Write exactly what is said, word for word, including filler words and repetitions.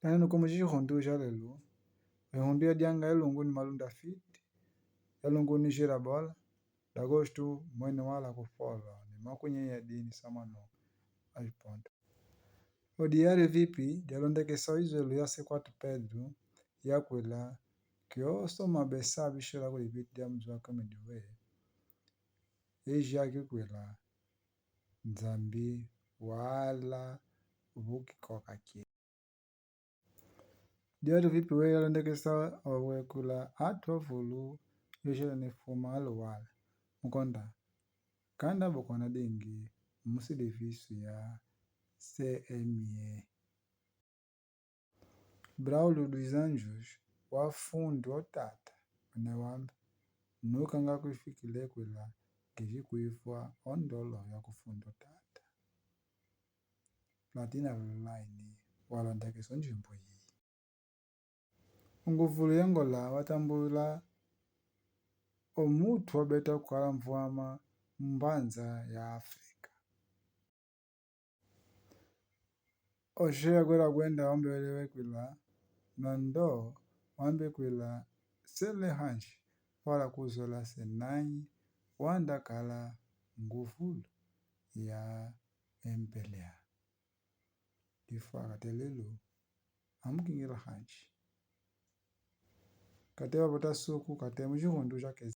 Nani nuko mushihundu sha lelu. Ehundu yadianga elungu ni Malunda Fit, elungu ni Shirabola, dagostu mwene wala kufolo ni makunye ya dini samano aliponto. Odiari vipi, dialondekesa izwelu ya Sekwatu Pedro, yakwila, kioso mabesa bishira kuli biti dia mzwa kamidiwe. Eji akikwila, Nzambi wala bukikoka kie. Diari vipi we yalondekesa owekula atwa vulu yoshelane fuma alowala. Mukonda, kanda bokona dingi musilivisu ya C M A. Braulio dos Anjos wafundwa otata, onewamba, nukanga kwifikile kwila ngeji kwifwa ondolo ya kufundwa otata. Platina Lulaini walondekesa onjimbo yi. Onguvulu yengola watambula omutu wabeta kukala mvwama mumbanza ya Afrika. Oshe yakwela kwenda wambewele wekwila, nondo wambekwila sele hanshi wala kuzola senanyi wandakala nguvulu ya empelea. Ifwa katelelo amukingila hanshi. Kate wapota suku kate mushihundu shake